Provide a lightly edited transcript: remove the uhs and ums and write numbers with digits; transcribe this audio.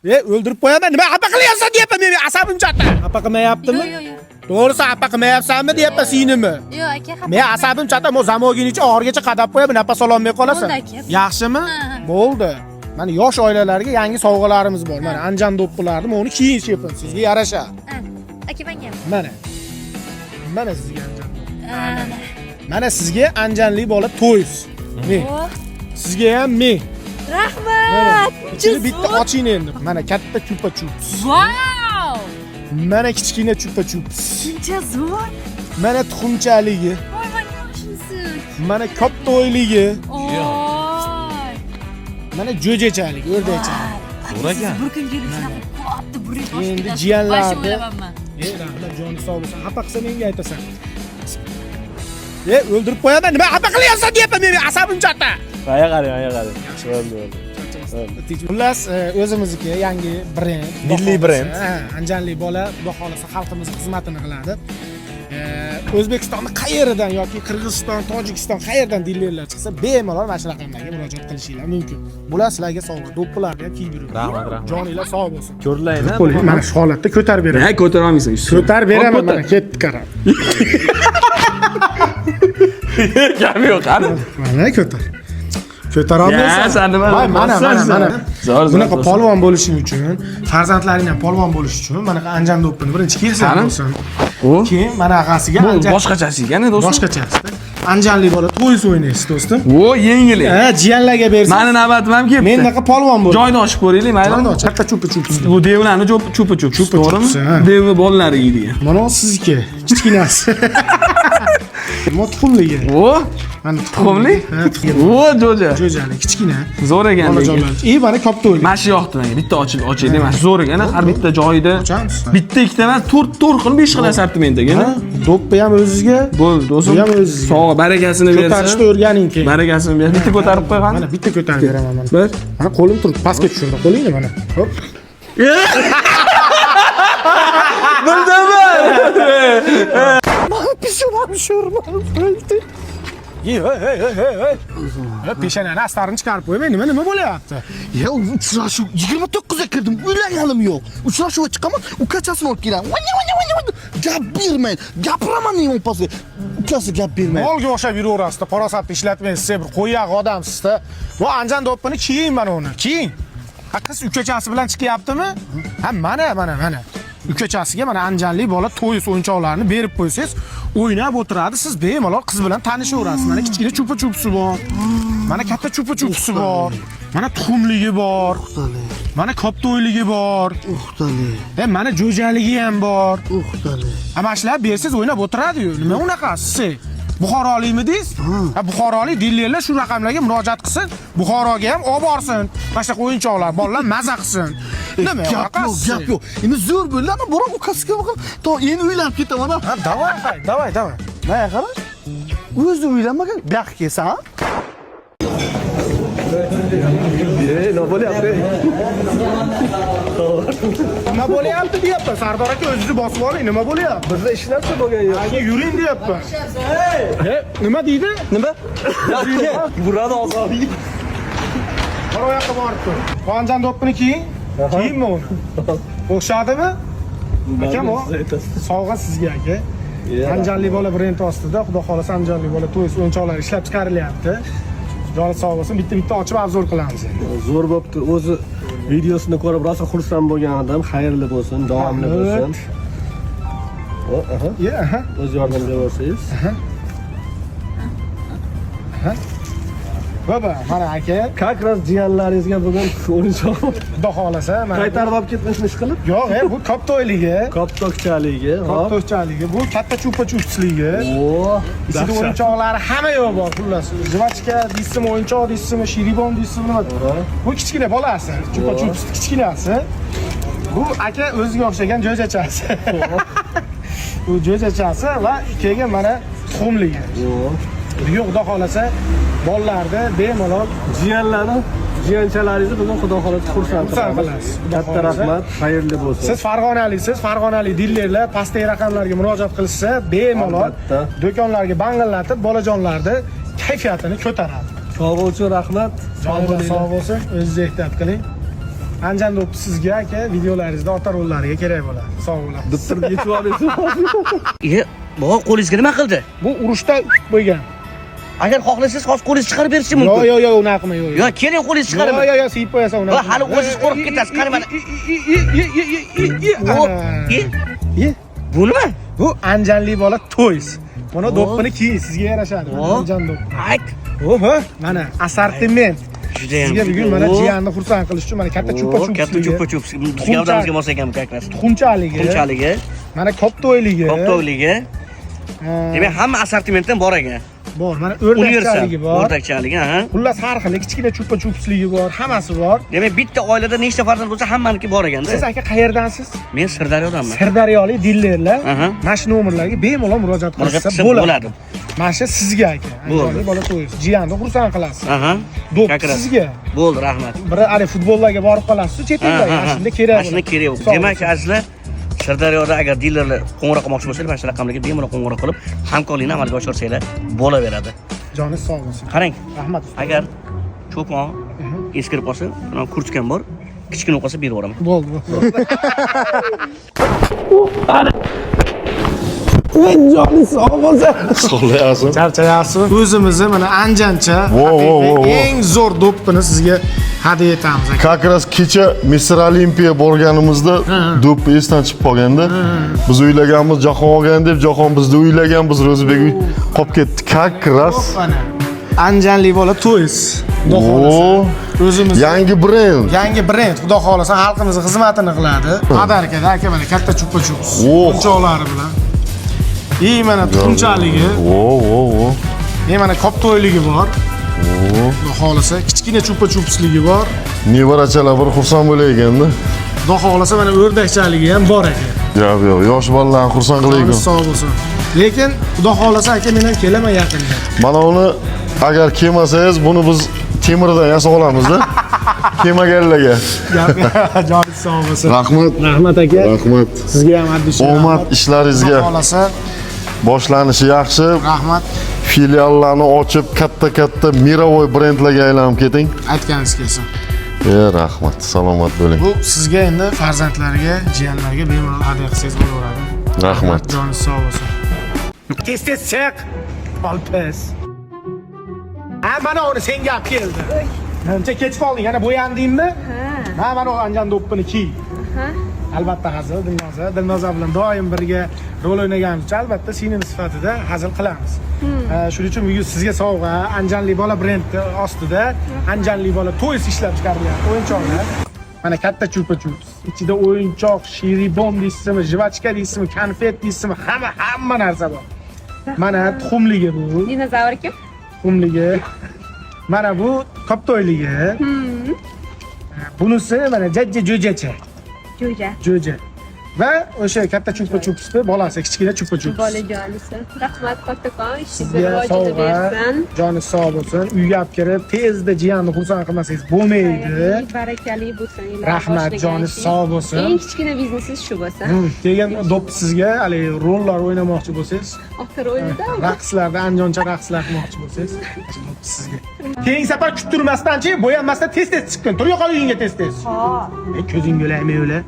O'ldirib qo'yaman. Nima xafa qilyapsan deyapman, meni asabim chatdi. Xafa qilmayaptimi? Yo'q, yo'q, yo'q. To'g'risi xafa qilmayapsanmi deyapman singlimi? Yo'q aka, xafa. Men asabim chatdi, mo zamogini ichi oxirigacha qadab qo'yaman, napas ololmay qolasan. Bo'ldi aka. Yaxshimi? Ha, ha. Bo'ldi. Mana yosh oilalarga yangi sovg'alarimiz bor. Mana Anjan do'ppilarni, uni kiyin shepin, sizga yarashadi. Ha, aka menga. Mana. Mana sizga Anjan do'ppi. Ana. Mana sizga Anjanli bola to'yis. Men. Oh, Sizga ham men. rahmat. Ichini bitta oching endi. Mana katta chupa chups. Vau! Mana kichkina chupa chups. Shuncha zo'r. Mana tuxumchaligi, Voy, menga shunisi. mana koptoyligi, Oy. mana jo'jachalik, o'rdakchalik. Aka, siz bir kun kelib shunaqa katta brend ochib Endi ketasiz. jiyanlarni- Вообще o'ylamayman. Rahmat, joni sog' bo'lsin. Xafa qilsa menga aytasan. O'ldirib qo'yaman. Nima xafa qilyapsan deyapman, meni asabim chatdi. Aya qarang, aya qarang. Bo'ldi, bo'ldi. Xullas, o'zimizniki yangi brend. Xudo Milliy xohlasa, brend. Ha, Anjanli bola xudo xohlasa xalqimiz xizmatini qiladi. O'zbekistonni qayeridan yoki Qirg'iziston, Tojikiston qayerdan dilerlar chiqsa, bemalol mana shu raqamlarga murojaat qilishinglar mumkin. Bular sizlarga sovg'a, do'ppilarni ham kiyib yuring. Rahmat, rahmat. Joninglar sog' bo'lsin. Ko'rdilar, Qo'ling mana shu holatda ko'tarib beraman. Ha, ko'tara olmaysan. Ko'tarib beraman mana, ketdi qarab. Gap yo'q, qani? Mana ko'tar. Ko'tara olmaysan. Ya, sen nima Voy, mana mana mana. Zo'r, zo'r. Bunaqa polvon bo'lishing uchun, farzandlaring ham polvon bo'lishi uchun manaqa Anjan do'ppini birinchi kiysan Qani? bo'lsin. O. Keyin mana ag'asiga Bu Anjan boshqachasi ekan, do'stim. boshqachasi. Anjanli bola to'yis o'ynaysiz do'stim. O, yengillik. Ha, jiyanlarga bersin. Mani navbatim ham kelibdi. Mendaqa polvon bo'l. Joyini ochib ko'raylik, mayli. Joyini och. Katta chupa chups. Bu devlarni chupa chups, Chupa to'g'rimi? chupsi, ha. Devni bolalari yeydigan. Mana u sizniki, kichkinasi. Nima tuxumligi? O, Mana tuxumli? Ha, tuxumli. O, jo'ja. Jo'jali, kichkina. Zo'r ekan lekin. Bolajonlar. И mana katta o'ylik. Mana shu yoqdi menga. Bitta ochib ochaylik, mana shu zo'r ekan. Har bitta joyida. Ochamiz. Bitta ikkita emas, to'rt to'rt xil, 5 xil assortiment ekan. Ha, do'ppi ham o'zizga, Bo'ldi, do'stim. Bu ham o'zizga. Sog', barakasini ko'tarishni bersin. o'rganing keyin. Barakasini bersin. Bitta ko'tarib qo'y Mana qani. bitta ko'tarib beraman mana. Bir. Mana qo'lim turib, pastga tushirdi qo'lingni mana. Hop. Bildimi? Peshonam sho'rmalib qo'ydi. Hey, hey, hey, hey, hey. Peshonani astarini chiqarib qo'ymang, nima nima bo'lyapti? Ya uchrashuv 29 ga kirdim, uylanganim yo'q. Uchrashuvga chiqaman, ukachasini olib kelaman. Vanya, vanya, vanya, vanya. Gap bermaydi. Gapiraman deyman opasiga. Ukasi gap bermaydi. Molga o'xshab yuraverasizda, farosatni ishlatmaysiz, bir qo'yaq odamsiz-da. Bu Anjan do'ppini kiying mana uni, kiying. Ha, qiz ukachasi bilan chiqyaptimi? Ha, mana, mana, mana. Ukachasiga mana Anjanli bola to'yis o'yinchoqlarini berib qo'ysangiz, o'ynab o'tiradi, siz bemalol qiz bilan tanishaverasiz. Mana kichkina chupa-chupsi bor. Mana katta chupa-chupsi bor. Mana tuxumligi bor. Mana koptoyligi bor. Uxtali, Mana jo'jaligi ham bor. uxtali. Ha, mana shular bersangiz o'ynab o'tiradi-yu. Nima unaqasi? Buxorolikmidingiz? Ha, buxorolik dillerlar shu raqamlarga murojaat qilsin, Buxoroga ham olib borsin. Mana shunaqa o'yinchoqlar, bolalar maza qilsin. Nima Gap yo'q, unaqasi? gap yo'q. Endi zo'r bo'ldi, ana boram ukasiga boqib, to endi uylanib ketaman. Ha. Ha, давай, давай, давай. Mana qara. O'zi uylanmagan, bu yoqqa kelsa, ha? Nima bo'lyapti? Nima bo'lyapti deyapman. Sardor aka o'zingizni bosib oling, nima bo'lyapti? Bizda hech narsa bo'lgan yo'q. Aka yuring deyapman. Nima deydi? Nima? Buradi ozod. Bor o yoqqa borib tur. Anjan do'ppini kiying. Kiyinmi uni? O'xshadimi? Akam o sovg'a sizga aka. Anjanli bola brendi ostida, xudo xohlasa Anjanli bola to'yis o'yinchoqlari ishlab chiqarilyapti. Joni sog' bo'lsin, bitta-bitta ochib obzor qilamiz endi. Zo'r bo'pti. O'zi videosini ko'rib rosa xursand bo'lgan odam, xayrli bo'lsin, davomli bo'lsin. O, aha. Ya, aha. O'z yordamga borsangiz. Baba, mana aka, Как раз jiyanlaringizga bugun o'yinchoq xudo xohlasa mana. qaytarib olib ketmasin ish qilib. Yo'q, bu koptoyligi, Koptokchaligi, hop. koptokchaligi, bu katta chupa-chupsligi. O, Ichida o'yinchoqlari hamma yo'q bor, xullas. Жвачка deysizmi, o'yinchoq deysizmi, shiribon deysizmi, nima? Bu kichkina bolasi, chupa-chups kichkinasi. Bu aka o'ziga o'xshagan jo'jachasi. Bu jo'jachasi va keyin mana tuxumligi. Bugun xudo xohlasa bolalarni bemalol jiyanlarni, jiyanchalaringizni bugun xudo xohlasa xursand Xursand qilamiz. qilasiz. Xudo Katta xohlasa. rahmat, xayrli bo'lsin. Siz farg'onalisiz, farg'onalik dillerlar pastdagi raqamlarga murojaat qilishsa, bemalol Albatta. do'konlarga bang'illatib bolajonlarni kayfiyatini ko'taradi. Sovg'a uchun rahmat. Sog' Sog' bo'linglar. bo'lsin, o'zingiz ehtiyot qiling. Anjan do'ppi sizga, aka, videolaringizda ota rollariga kerak bo'ladi. Sog' bo'lasiz. Deb turib yetib olasiz. E, bobo qo'lingizga nima qildi? Bu urushda bo'lgan. Agar xohlasangiz hozir qo'lingizni chiqarib berishim Yo'q, mumkin. yo'q, yo'q, unaqa qilma, yo'q. Yo, keling, qo'lingizni chiqaraman. Yo'q, yo'q, yo'q, siyib qo'yasan unaqa. Va hali o'zingiz qo'rqib ketasiz. Qani mana. Hop, Ana. e, E, bu nima? bu anjanlik bola toys. Buni do'ppini kiy, sizga yarashadi. O. Anjan do'ppi. Ayt. Oho, mana assortiment. Judayam. Sizga bugun mana jiyanni xursand qilish uchun mana katta chupa chupa Katta chupsligi, chupa chups. Bizga gavdamizga mos ekan bu как раз. Tuxumchaligi, Tuxumchaligi, mana koptoyligi, koptoyligi. Ha, Demak, hamma assortimentdan bor ekan. Bor, mana Universal. o'rdakchaligi bor. O'rdakchaligi, ha. Xullas, har xil kichkina chupa chupsligi bor, hammasi bor. Demak, bitta oilada nechta farzand bo'lsa, hammaniki bor ekanda. Siz, aka, qayerdansiz? Men Sirdaryodanman. Sirdaryolik dillerlar Aha. mana shu nomerlarga bemalol murojaat Murojaat qilsa qilsa bo'ladi. bo'ladi. Mana shu sizga, aka. Bo'ldi. Andijonlik bola to'yisi. Jiyanni xursand qilasiz. Aha. Do'ppi Как раз. sizga. Bo'ldi, rahmat. Biri ari futbollarga borib qolasiz, chet ellarga. Mana shunda kerak Mana shunda kerak bo'ladi. Sog' Demak, bo'lsin. azizlar, Sirdaryoda agar dilerlar qo'ng'iroq qilmoqchi bo'lsalar, mana shu raqamlarga bemalol qo'ng'iroq qilib, hamkorlikni amalga oshirsanglar bo'laveradi. Joningiz sog' bo'lsin. Qarang, Rahmat, usta. Agar cho'pon eskirib qolsa, mana kurtkam bor, kichkina bo'lib qolsa berib yuboraman. Bo'ldi, bo'ldi. Sog'layapsiz. Charchayapsizmi? O'zimizni mana anjancha Vo, vo, vo, vo. eng zo'r do'ppini sizga hadya etamiz, aka. Как раз kecha Mr. Olimpiya borganimizda do'ppi esdan chiqib qolganda, biz o'ylaganmiz Jahon olgan deb, Jahon bizni o'ylagan, biz Ro'zibek uy qolib ketdi. Как раз. Mana anjanlik bola to'yis. Xudo xohlasa. O, O'zimiz yangi brend. Yangi brend, xudo xohlasa, xalqimizni xizmatini qiladi. Подарка da, aka, mana katta chupa chups. Oh. O'yinchoqlari bilan. И mana tuxumchaligi, O, o, o. и mana koptoyligi bor. Xudo xohlasa, kichkina chupa chupsligi bor. Nevarachalar bir xursand bo'lar ekanda. Xudo xohlasa, mana o'rdakchaligi ham bor, aka. Yo'q, yo'q, yosh bolalarni xursand Joningiz qilaylik. sog' bo'lsin. Lekin xudo xohlasa, aka, men ham kelaman yaqinda. Mana uni agar kelmasangiz, buni biz temirdan yasab olamizda. Kelmaganlarga. Joningiz sog' bo'lsin. Rahmat. Rahmat, aka. Rahmat. Sizga ham addi Omad ishlaringizga. Xudo xohlasa, Boshlanishi yaxshi. Rahmat. Filiallarni ochib, katta-katta мировой brendlarga aylanib keting. Aytganingiz kelsin. E, rahmat. Salomat bo'ling. Bu sizga endi farzandlarga, jiyanlarga bemalol hadya qilsangiz bo'laveradi. Rahmat. Joningiz sog' bo'lsin. Tez tez chiq. Olpis. Ha, mana uni senga olib keldi. Muncha kech qolding, yana bo'yandingmi? Ha. Mana u anjan do'ppini kiy. Albatta hazil, Dilnoza. Dilnoza bilan doim birga rol o'ynaganimiz uchun albatta singlim sifatida hazil qilamiz. Shuning uchun bugun sizga sovg'a Anjanli bola brendi ostida Anjanli bola toys ishlab chiqarilgan o'yinchoqlar. Mana katta chupa chups. Ichida o'yinchoq, shiribon deysizmi, жвачка deysizmi, konfet deysizmi, hamma hamma narsa bor. Mana tuxumligi bu, Dinozavr kim? Tuxumligi. Mana bu koptoyligi. Bunisi mana jajja jo'jacha. Jo'ja. Jo'ja. Va o'sha katta chupa chupsni bolasi, kichkina chupa chups. Bolajonisi. Rahmat kattakon, ishingizni Sizga rivojini sovg'a, bersin. joni sog' bo'lsin. Uyga olib kirib, tezda jiyanni xursand qilmasangiz bo'lmaydi. Xayrli, barakali bo'lsin. Ilohi Rahmat, boshlagan joni ishingiz. sog' bo'lsin. Eng kichkina biznesingiz shu bo'lsin. Keyin do'ppi sizga haligi rollar o'ynamoqchi bo'lsangiz, Oxiri o'yinda raqslarda anjoncha raqslar qilmoqchi bo'lsangiz, do'ppi sizga. Keyingi safar kuttirmasdanchi, bo'yanmasdan tez tez chiqqin. Tur yo'qol uyingga tez tez. Hop. Ko'zing o'laymi o'la.